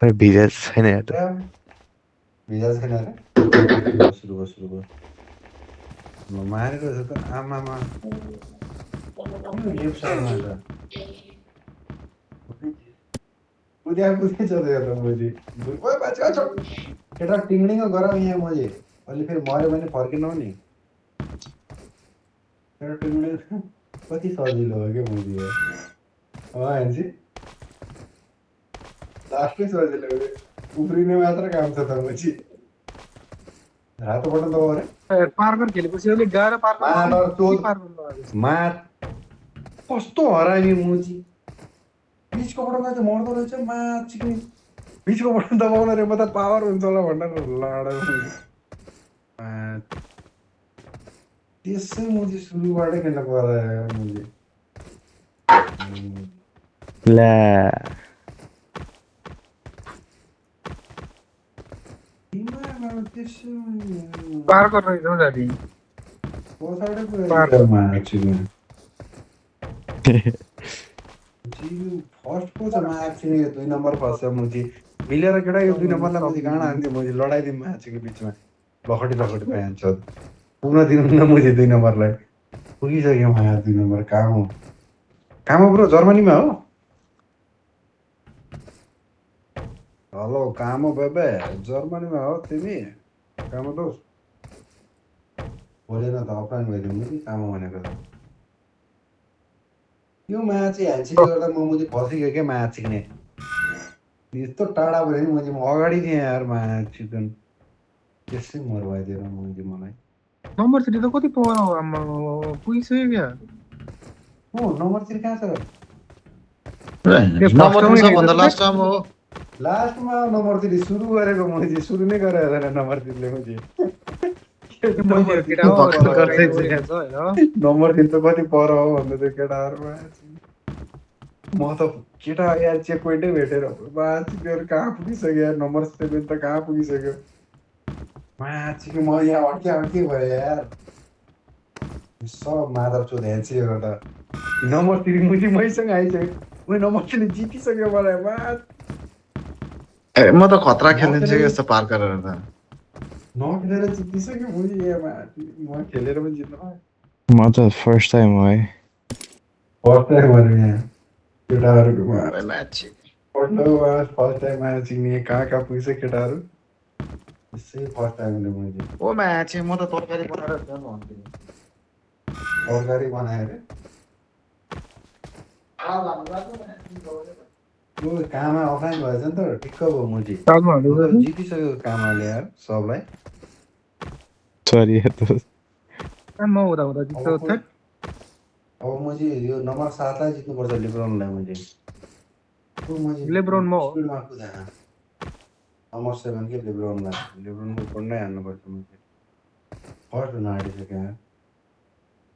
खै भिजा छैन यहाँ त। भिजा छैन अरे सुरु भयो ल मारेको छ त आमामा यो लेफ्ट साइडमा छ कुद्या छ त यो त मुजी ओए बाचा छ केटा टिङ्डिङ गराउ यहाँ मुजी अलि फेरि मर्यो भने फर्किनौ नि केटा टिङ्डिङ कति सजिलो हो क्या मुजी हेन्सी लास्टै सजिलो हो उफ्रिने मात्र काम छ त मुजी रातो बटन दबाउ रे पार्कर खेलेपछि अलिक गाह्रो पार्कर मार कस्तो हरामी मुजी बिचको बटन चाहिँ मर्दो रहेछ माछिक्ने बिचको बटन दबाउन रे म त पावर हुन्छ होला भनेर लाडा त्यसै मुजी सुरुबाटै किन गरायो मुजी ला पार्कर रहेछ हौ दादी पछाडि माछिक्ने फर्स्ट को छ माछिक्ने 2 नम्बर फर्स्ट मुजी मिलेर केटा यो 2 नम्बरलाई मुजी गाडा हान्थ्यो मुजी लडाइदिउँ माछिको बिचमा लखटी पाइन्छ पुग्न दिनु न मुजी 2 नम्बरलाई पुगिसक्यो माया 2 नम्बर काम हो ब्रो जर्मनीमा हो हेलो काम हो बेबे जर्मनीमा हो तिमी काम दोस्त बोलेन त अफलाइन भइदिउँ मुजी काम भनेको त यो माछी ह्यान्सीले गर्दा म मुजी फसिगयो क्या माछिक्ने यस्तो टाढा भयो नि मुजी म अगाडि थिएँ यार माछिकन त्यसै मर्वाइदिएर मुजी मलाई नम्बर 3 त कति पावर आम्मा पुगिसक्यो क्या नम्बर 3 कहाँ छ नम्बर 3 सबभन्दा लास्टमा हो लास्टमा नम्बर 3 सुरु गरेको मुजी सुरु नै गरेको छैन नम्बर 3 ले मुजी नम्बर 3 त कति पर हो भन्दै थियो केटाहरुमा म त केटा यार चेक पोइन्टै भेटेर माछिकेर कहाँ पुगिसक्यो यार नम्बर 7 त कहाँ पुगिसक्यो माछिके म यहाँ अड्के भयो यार सब मादर चोद ह्यान्सी गर्दा नम्बर 3 मुजी मैसँग आइसक्यो म नम्बर 3 जितिसक्यो मलाई म त खतरा खेलिदिन्छु यस्तो पार गरेर त नखेलेर जितिसक्यो मुजी यहाँ म खेलेर पनि जित्नु म त फर्स्ट टाइम हो है फर्स्ट टाइम हो यहाँ केटाहरुको म्याच फर्स्ट टाइम माछिक्ने कहाँ पुगिसक्यो केटाहरु त्यसै फर्स्ट टाइम हुने मुजी ओ म्याच म त तरकारी बनाएर ल्याउनु भन्थे तरकारी बनाएर त्यो कामा अफलाइन भएछ नि त ठिक्क भयो मुजी जितिसक्यो कामाले यार सबलाई सरी अब मुजी यो नम्बर 7 लाई जित्नुपर्छ लेब्रोनलाई मुजी लेब्रोन म स्पिडमा कुदा नम्बर 7 के लेब्रोनको पन्नै हान्नुपर्छ मुजी फर्स्ट हुन आँटिसक्यो यार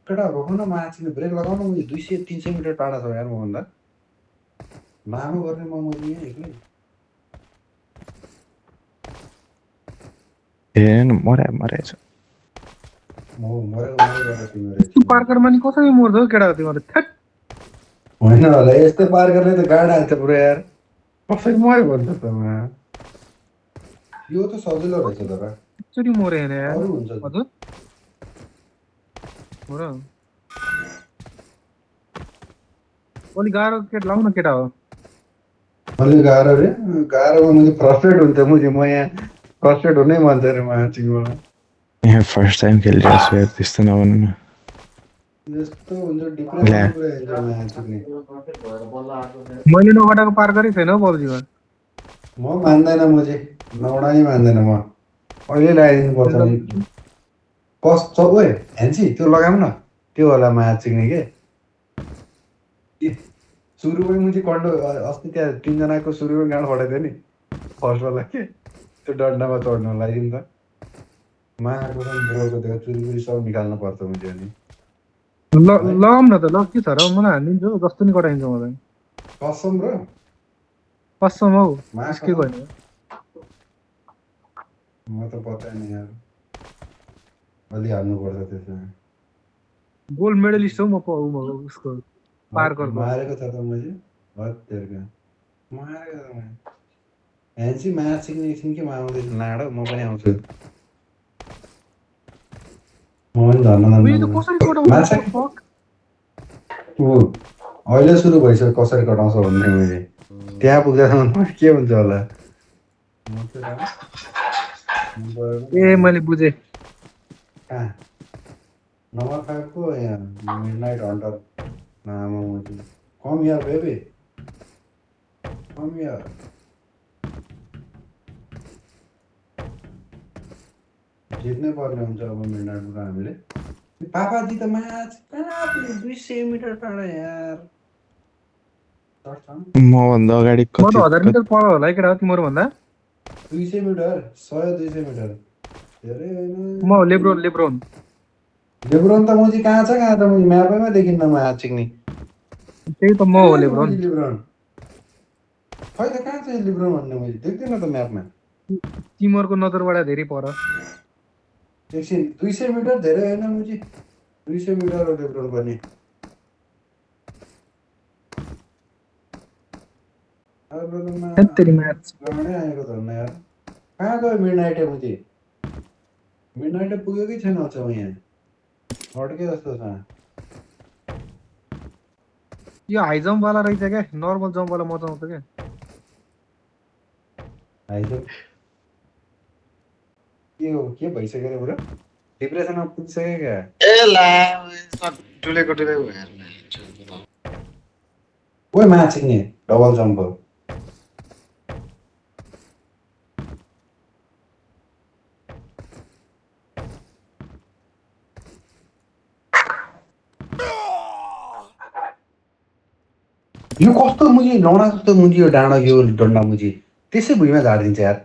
केटा रोक्नु माछिले ब्रेक लगाउनु मुजी 200-300 मिटर टाढा छ यार मभन्दा लामो गर्ने म मुजी यहाँ एक्लै मरेछ पार्करमा नि कसरी मर्छौ केटा तिमीहरु होइन होला यस्तै पार गर्ने त गाडा हाल्छ पुरा यार कसरी मर्यो भन्छ त यो त सजिलो रहेछ तर कसरी मरे हैन यार अरु हुन्छ हजुर मोर अलि गाह्रो केट लाउन केटा हो अलि गाह्रो रे गाह्रोमा मुझे फ्रस्ट्रेट हुन्छ मुझे म यहाँ फ्रस्ट्रेट हुनै मन छ रे मलाई यहाँ फर्स्ट टाइम खेलिरहेको छु यार त्यस्तो नभन्नु न यस्तो हुन्छ डिप्रेसन पुरा हुन्छ मैले नगटाको पार गरे छैन पब्जीमा म मान्दैन मुझे नौडाइ मान्दैन म अहिले लगाइदिनु पर्छ नि कस ओए ह्यान्सी त्यो लगाऊ न त्यो होला माछिक्ने के सुरुमै मुझे कन्डो अस्ति त्यहाँ 3 जनाको सुरुमै गाड फटाइदियो नि फर्स्ट वाला के त्यो डन्डामा चढ्नु लागि नि त माको ब्रोको त्यो चुरी सब निकाल्नु पर्छ मुझे अनि लगाउँ न त ल के छ र मलाई हानिदिन्छ जस्तो नि गराइन्छ मलाई कसम र कसम हौ के गर्ने म त पत्ता नि यार अलि हाल्नु पर्छ त्यसमा गोल्ड मेडलिस्ट हौ म उसको पार्करको मारेको छ त मैले हत्तेरका मारेको ह्यान्सी म्याच सिक्ने एकछिन के म आउँदैछु लाड म पनि आउँछु म पनि धन्न उयो त धन्न कसरी कटाउँछ माछा फक ऊ अहिले सुरु भइसक्यो कसरी कटाउँछ भन्ने मैले त्यहाँ पुग्दासम्म के हुन्छ होला ए मैले बुझेँ कहाँ नम्बर 5 को यहाँ मिडनाइट हन्टर कम यार बेबी कम यार जित्नै पर्ने हुन्छ अब मिडनाइटबाट हामीले पापाजी त म्याच कहाँ पुग्यो 200 मिटर टाढा यार मभन्दा अगाडि म त कति 1000 मिटर पर होला है केटा तिम्रो भन्दा 200 मिटर 100-200 मिटर धेरै होइन म लेब्रोन लेब्रोन लेब्रोन त मुजी कहाँ त मुजी म्यापैमा देखिन्न म आज चिक्ने त्यही त म हो कहाँ छ लेब्रोन मुजी लेब्रोन खै त कहाँ छ लेब्रोन भन्ने मुजी देख्दैन त म्यापमा तिमीहरूको नजरबाट धेरै पर एकछिन 200 मिटर धेरै होइन मुजी 200 मिटर हो लेब्रोन पनि हेत्तेरी म्याच गाडै आएको धन्न यार कहाँ गयो मिडनाइट मुजी मिडनाइट पुगेकै छैन अचम्म यहाँ अड्के जस्तो छ यो हाई जम्प वाला रहेछ क्या नर्मल जम्प वाला मजा आउँछ क्या आइज के हो के भइसक्यो रे ब्रो डिप्रेसनमा पुगिसक्यो क्या ए ला डुलेको डुलेको हेर्नु ओइ माछिने डबल जम्प हो यो कस्तो मुजी लौडा जस्तो मुजी यो डाँडा यो डन्डा मुजी त्यसै भुइँमा झारिदिन्छ यार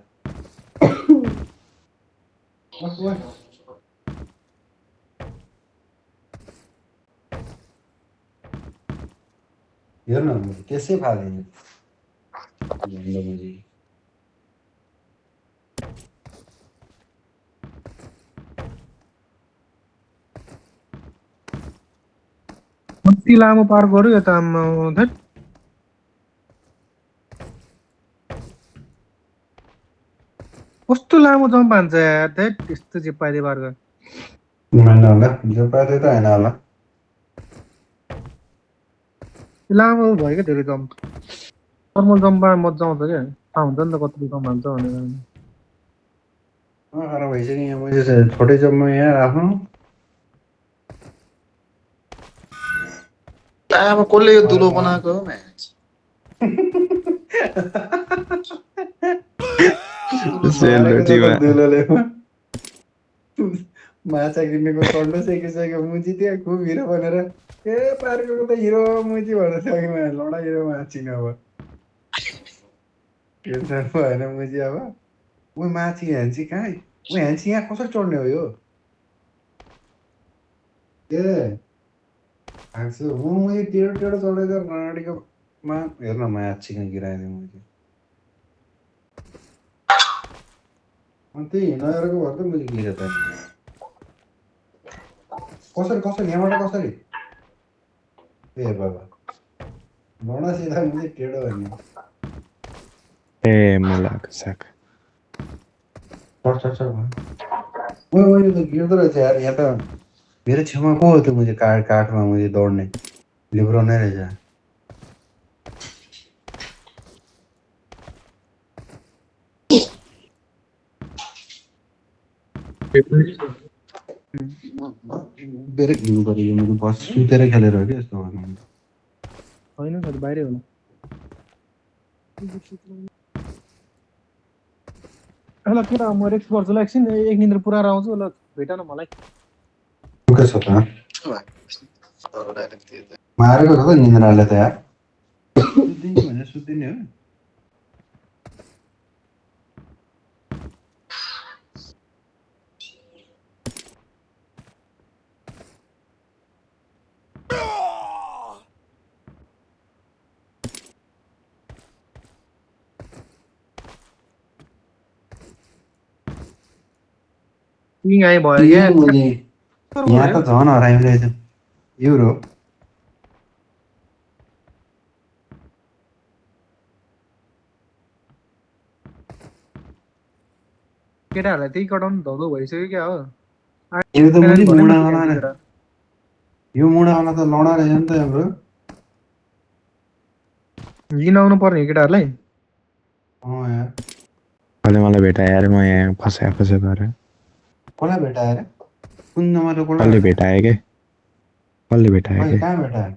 हेर्न मुजी त्यसै फालिदिन्छ मुजी कति लामो पार गर्यो यता आम्मा धैट कस्तो लामो जम्प हान्छ यार धैट त्यस्तो चाहिँ पाइदिए पार गर होइन होला जो पाए त होइन होला लामो भयो क्या धेरै जम्प नर्मल जम्पमा मजा आउँछ क्या थाहा हुन्छ नि त कति जम्प हान्छ भनेर खराब भइसक्यो यहाँ मुजी छोटै जम्पमा यहाँ आफ्नो अब कसले यो दुलो बनाएको हो म्याच सेलरोटीमा माछा किन्नेको सन्डो सेकिसक्यो मुजी त्यहाँ खुब हिरो भनेर ए पार्को त हिरो मुजी भनेर सक्यो लडा हिरो माछिन अब टेन्सन भएन मुजी अब ऊ माछी ह्यान्सी कहाँ ऊ ह्यान्सी यहाँ कसरी चढ्ने हो यो ए आएको म मुजी टेढो टेढो चढेर राडीको मा हेर्न माछी गिराइदिएँ मुजी अनि त्यही हिँडेरको भएर त मुजी गिरे त कसरी कसरी यहाँबाट कसरी ए बाबा लडा सिधा मुजी टेढो भने ए मलाई साक ओए ओए त गिर्दो रहेछ यार यहाँ त मेरो छेउमा को हो त मुझे काठमा मुझे दौड्ने लिब्रो नै रहेछ बेरेक लिनु पर्यो यो मैले बस सुतेर खेलेर हो कि यस्तो गर्नु होइन सर बाहिरै होला ल केटा म रेक्स गर्छु ल एकछिन एक निन्द्रा पुऱ्याएर आउँछु ल भेट न मलाई के छ त मारेको छ त निन्द्राले त यार सुत्दिने भने सुत्दिने हो यहीँ भयो यहाँ यहाँ त झन् हराइरहेछ युरो केटाहरूलाई त्यही कटाउनु धौधौ भइसक्यो क्या हो यो त मुजी भने मुडा मात्रै वाला जान्छ केटा। यो मुडा वाला त लडा रहेछ नि त हाम्रो लिन आउनु पर्ने हो केटाहरूलाई। यार कसले मलाई भेटायो यार म यहाँ फसायो भएर कसलाई भेटायो रे कुन नम्बरको कसले भेटायो के कसले भेटायो के कहाँ भेटायो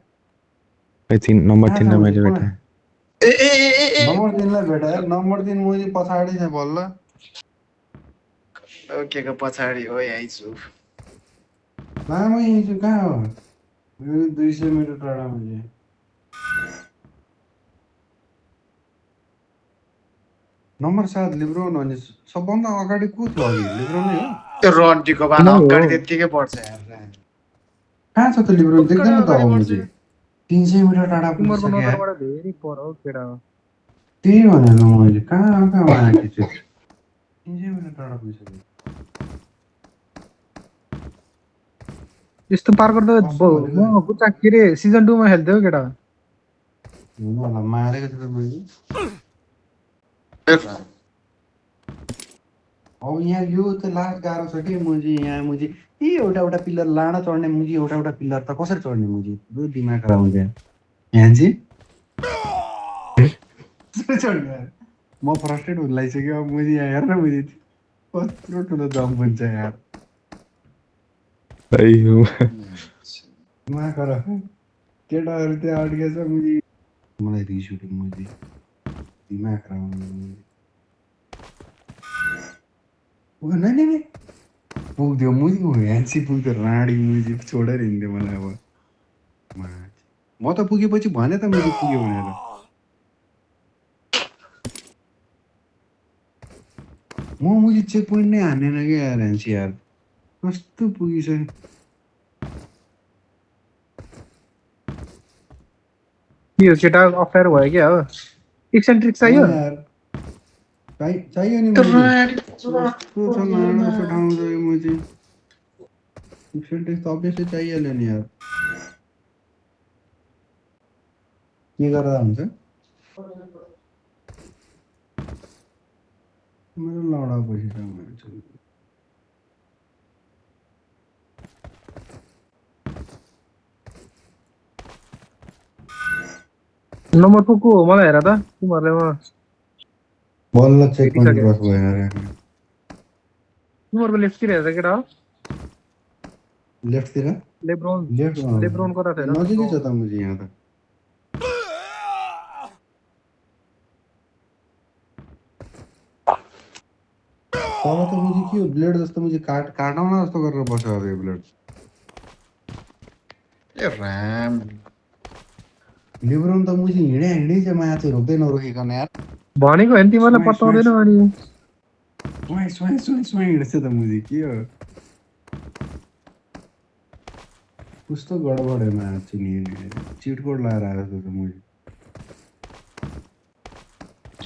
नम्बर कहाँ 3 छ लाई मुजी मैले कुन भेटाएँ नम्बर 3 लाई भेटायो नम्बर 3 मुजी पछाडि छ बल्ल ओकेको पछाडि हो यही छु लामै हिजो कहाँ हो यो 200 मिटर टाढा मुजी नम्बर 7 लिब्रोन अनि सबभन्दा अगाडि को थियो अघि लिब्रोन नै हो त्यो रन्टीको बान नै हो। अगाडि त्यत्तिकै पर्छ यार कहाँ छ त लिब्रोन देख्दैन त अगाडि अब बढ्छ। मुजी 300 मिटर टाढा तिमीहरूको पुगिसक्यो यार नजरबाट धेरै पर हो केटा हो। त्यही भनेर मैले कहाँ आएकी छु 300 मिटर टाढा पुगिसक्यो यस्तो पार गर्दा कस्तो भनेको? म गुच्चा के अरे सिजन 2 मा खेल्थ्यो हौ केटा। हुनु होला मारेको थियो त मैले अब यहाँ यो त लास्ट गाह्रो छ कि मुजी यहाँ मुजी ए एउटा पिलर लाडा चढ्ने मुजी एउटा पिलर त कसरी चढ्ने मुजी दु दिमाग खराब हुन्छ यहाँ जी चढ्ने यार म फ्रस्ट्रेट हुन लागिसक्यो अब मुजी यहाँ हेर्न मुजी कत्रो ठुलो दम हुन्छ यार अಯ್ಯೋ दिमाग खराब केटाहरू त्यहाँ अड्केछ मुजी मलाई रिस उठ्यो मुजी दिमाग खराब हुन्छ नहीं पुग्थ्यो मुजी ह्यान्सी पुग्थ्यो राडी मुजी छोडेर हिँड्थ्यो मलाई अब म त पुगेपछि भने त मुजी पुग्यो भनेर म मुजी चेक पोइन्ट नै हानेन क्या यार ह्यान्सी यार कस्तो पुगिसक्यो यो केटा अफेयर भयो क्या हो। टिक्स एन्ड ट्रिक्स चाहियो। यार चाहियो नि मुजी कस्तो छ लाडो जस्तो ठाउँ छ यो मुजी डिफ्रेन्ट अभियसली चाहिहाल्यो नि यार के गर्दा हुन्छ मेरो लडा बसिरहेको नम्बर 2 को हो मलाई हेर त तिमीहरूले म बल्ल चेक पोइन्ट भेटिसक्यो। क्रस भयो यार तिमीहरूको लेफ्टतिर हेर केटा हो। लेफ्टतिर लेब्रोन लेफ्ट लेब्रोन कता छ हेर न। नजिकै छ त मुजी यहाँ त तल त मुजी के हो ब्लेड जस्तो मुजी काटाउन जस्तो गरेर बस्यो अब यो ब्लेड ए राम लिब्रोन त मुजी हिँडै चाहिँ माया चाहिँ रोक्दै नरोकिकन यार भनेको होइन तिमीहरूलाई स्वाइस, पत्ताउँदैन अनि स्वाइस हिँड्छ त मुजी के हो कस्तो गडबड है माया चाहिँ चिटकोट लगाएर आएको छ मुजी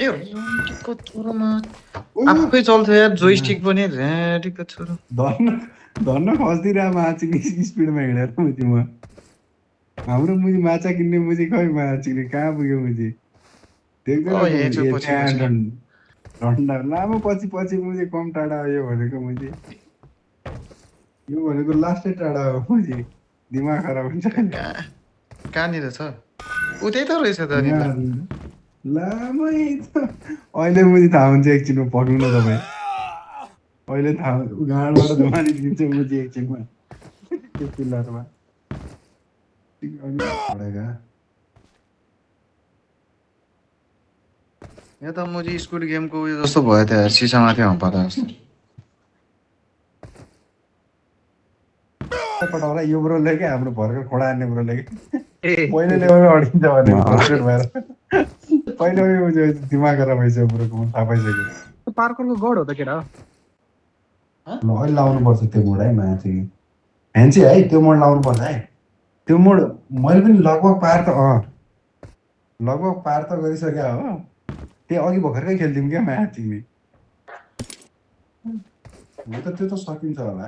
ए रन्टीको छोरोमा आफै चल्थ्यो यार जोइस्टिक पनि ऱ्याडीको छोरो धन्न खस्दिरहेको माछी स्पिडमा हिँडेर मुजी म हाम्रो मुजी माछा किन्ने मुजी खै माछी कहाँ पुग्यो मुजी यही छु पछि पछि। डन्डा लामो पछि मुजी कम टाढा हो यो भनेको मुजी यो भनेको लास्टै टाढा हो मुजी दिमाग खराब हुन्छ कहाँनिर छ ऊ त्यही त रहेछ त नि त लामै त अहिले मुजी थाहा हुन्छ एकछिनमा पक्नु न तपाईँ अहिले थाहा गाडबाट धुमारी दिन्छ मुजी एकछिनमा त्यो पिलरमा यहाँ त मुजी स्कुल गेमको उयो जस्तो भयो त यार सिसामाथि हम्पदा जस्तो पटाउला यो ब्रोले क्या हाम्रो भर्खर खोडा हान्ने ब्रोले ए पहिलो लेभलमा अडिन्छ भने फ्रस्ट्रेट भएर पहिलो दिमाग खराब भइसक्यो ब्रोको म थाहा पाइसक्यो पार्करको गड हो त केटा हो। ल अहिले लाउनुपर्छ त्यो मोड है माया चाहिँ ह्यान्सी है त्यो मोड लाउनुपर्छ है त्यो मोड मैले पनि लगभग पार त गरिसक्यो हो त्यही अघि भर्खरै खेल्थ्यौँ क्या माया चाहिँ हो त त्यो त सकिन्छ होला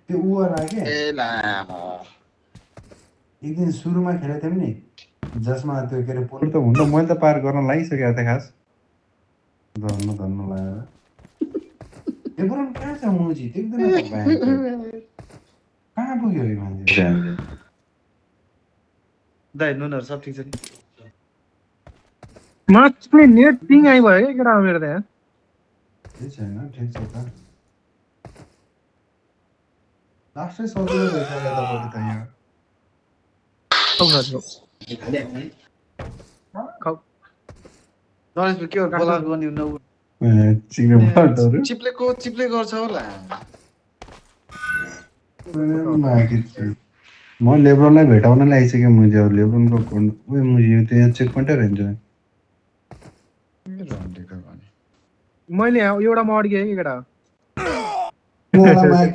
त्यो ऊ वाला के ए लाम एक दिन सुरुमा खेलेको थियौँ नि जसमा त्यो के अरे पुल त हुन त मैले त पार गर्न लागिसकेको थिएँ खास धन्न लगाएर लेब्रोन कहाँ छ मुजी देख्दैन त ब्याङ्क कहाँ पुग्यो यो मान्छे दाइ नुनहरु सब ठिक छ नि म्याच प्ले नेट पिङ आइ भयो के केटा मेरो त यहाँ ठिक छैन ठिक छ त लास्टै सजिलो रहेछ यतापट्टि त यहाँ नरेश के हो बोलाको गर्ने नउ चिक्ने चिप्ले गर्छ होला म लेब्रोनलाई भेटाउन लागिसकेँ मुझे अब लेब्रोनको उयो मुझे त्यहाँ चेक पोइन्टै रहन्छ मैले एउटा म अड्के के केटा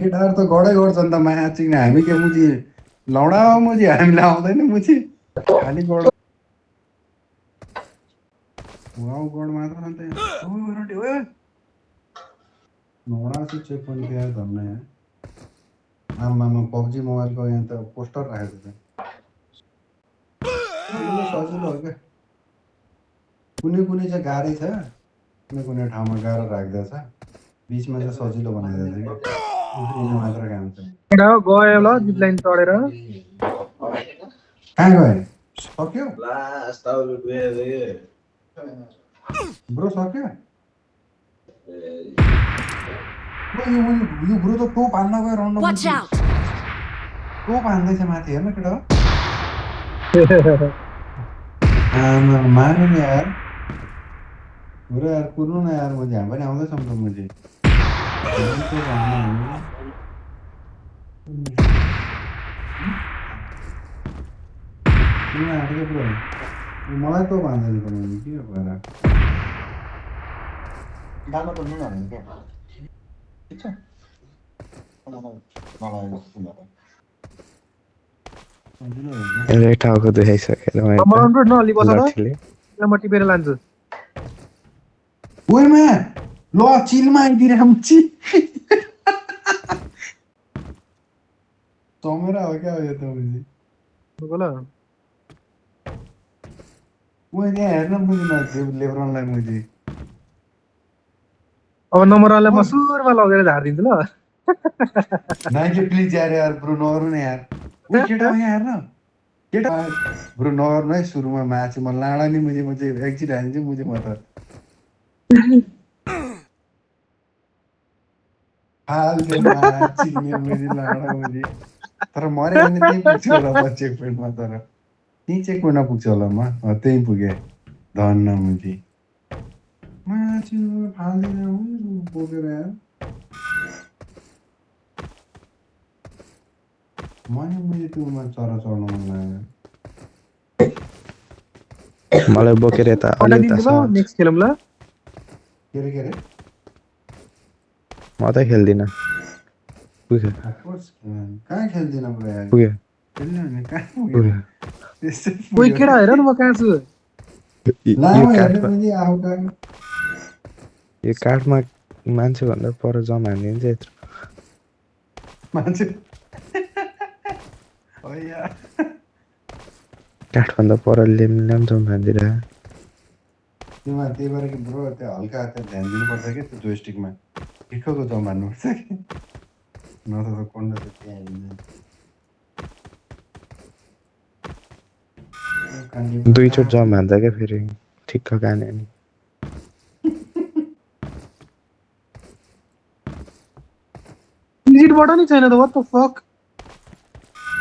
केटाहरू त गडै गर्छ नि त माया चिक्ने हामी के मुजी लौडा हो मुजी हामीलाई आउँदैन मुजी खालि गड वाउ गड मात्र अन्त लौडा चाहिँ चेक पोइन्ट क्या धन्न यहाँ आमामा पब्जी मोबाइलको यहाँ त पोस्टर राखेको छ सजिलो हो क्या कुनै चाहिँ गाह्रै छ कुनै ठाउँमा गाह्रो राख्दछ बिचमा चाहिँ सजिलो बनाइदिन्छ क्या मात्र काम छ केटा गयो ल जिप लाइन चढेर कहाँ गयो सक्यो ब्रो सक्यो यो ब्रो त टोप हान्न गयो राउन्ड टोप हान्दैछ माथि हेर्न केटा आमा मार्नु नि यार ब्रो यार कुर्नु न यार मुझे हामी पनि आउँदैछौँ त मुझे ब्रो मलाई त भन्दैन पनि के भएर डाल्न त नुनहरु के ठिक छ यसले टाउको दुखाइसकेर राम्रो नअलि बस त लट्ठीले म टिपेर लान्छु ओएमा ल चिलमा आइदिरहेको छि तमेरा हो क्या यो त मुझे बोल ओए त्यहाँ हेर्न बुझ्न लेब्रोनलाई मुझे अब नम्बरवाला म सुरमा लगेर झारिदिन्छु ल नाइके प्लिज यार ब्रो नगर्नु न यार ओ केटा यहाँ हेर्न केटा ब्रो नगर्नु है सुरुमा माछी म लाडा नि मुझे एकछिन हान्छु मुझे म त हाल्दै माछी नि मुझे लाडा मुझे तर मरे भने त्यही पुग्छ होला चेक पोइन्टमा तर त्यही चेक पोइन्टमा पुग्छ होला म त्यही पुगेँ धन्न मुझे माछी फाल्दैन बोकेर यार मैले त्योमा चरा चढ्न मन लाग्यो मलाई बोकेर यता अलि यता नेक्स्ट खेलौँ ल के अरे म त खेल्दिनँ पुग्यो कहाँ खेल्दिनँ ब्रो यार पुग्यो खेल्ने भने कहाँ पुग्यो पुग्यो कोही केटा हेर न म कहाँ छु लामो हेर्ने पनि आऊ कहाँ यो काठमा मान्छे भन्दा पर जम्मा हानिदिन्छ यत्रो मान्छे ओया काठभन्दा पर ल्याम जम्मा हानिदिएर त्योमा त्यही भएर कि ब्रो त्यो हल्का ध्यान दिनुपर्छ कि त्यो जोइस्टिकमा ठिक्कको जम्मा हान्नुपर्छ कि नत्र त कन्डो त त्यहाँ हाल्दैन दुईचोटि जम्मा हान्दा क्या फेरि ठिक्क गाने नि एक्जिटबाट नि छैन त व्हाट द फक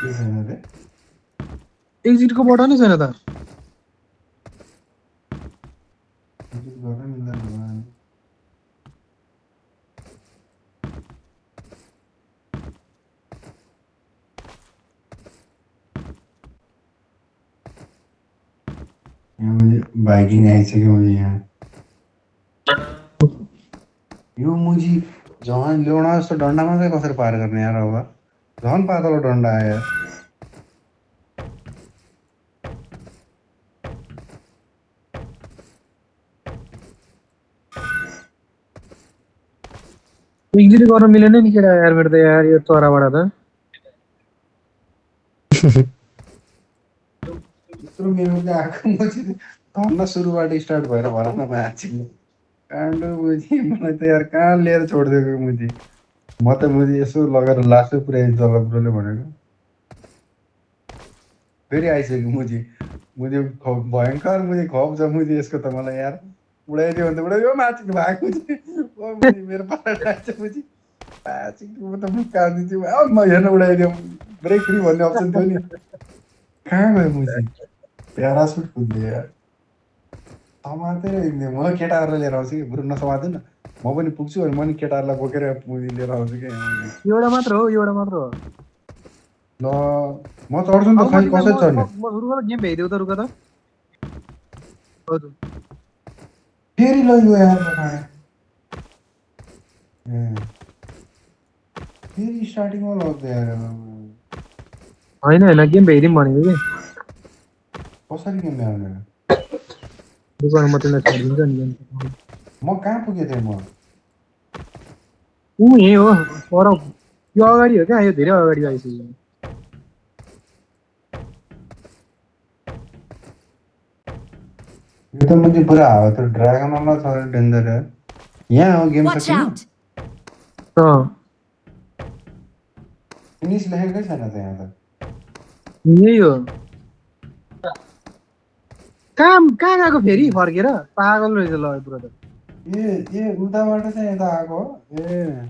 के छैन रे एक्जिटको बटन नै छैन त गर्न मिल्दैन बाइकिङ आइसक्यो मैले यहाँ यो मुजी झन् ल्याउन जस्तो डन्डामा चाहिँ कसरी पार गर्ने यार अब झन् पातलो डन्डा आयो एक्जिट गर्न मिलेन नि केटा यार मेरो त यार यो चराबाट त यत्रो मेरो चाहिँ आएको मुजी धन्न सुरुबाट स्टार्ट भएर भन न माछी काण्डो मुजी मलाई त यार कहाँ लिएर छोडिदिएको मुजी म त मुजी यसो लगेर लास्टै पुऱ्याइ जलब्रोले भनेको फेरि आइसक्यो मुजी मुजी भयङ्कर मुजी खप छ मुजी यसको त मलाई यार उडाइदियो भने त उडाइदियो माथि भएको मुजी ओ मुजी मेरो पारा लाग्छ मुजी पाछि म त मुख काट्दिन्छु म हेर्न उडाइदियो ब्रेक फ्री भन्ने अप्सन थियो नि कहाँ गयो मुजी प्यारासुट कुद्यो यार समातेर हिँड्ने म केटाहरूलाई लिएर आउँछु कि बरु नसमात्दैन म पनि पुग्छु अनि म नि केटाहरूलाई बोकेर मुजी लिएर आउँछु कि एउटा मात्र हो ल म चढ्छु नि त खै कसरी चढ्ने म रुक गेम भ्याइदेऊ त रुक त हजुर फेरि लैयो यार कहाँ फेरि स्टार्टिङमा लग्दै यार होइन गेम भ्याइदिउँ भनेको कि कसरी गेम ल्याउने रुक म तिमीलाई छोडिदिन्छु नि गेम म कहाँ पुगेको थिएँ म ऊ यहीँ हो पर यो अगाडि हो क्या यो धेरै अगाडि आइसक्यो यो त मुझे पुरा हावा त ड्रागन वाला छ डेन्जर यार यहाँ हो गेम Watch सकिन out! फिनिस लेखेकै छैन त यहाँ त यही हो कहाँ गएको फेरि फर्केर पागल रहेछ ल पुरा त ए उताबाट चाहिँ यता आएको हो ए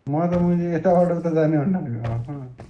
म त मुझे यताबाट उता जाने भन्नु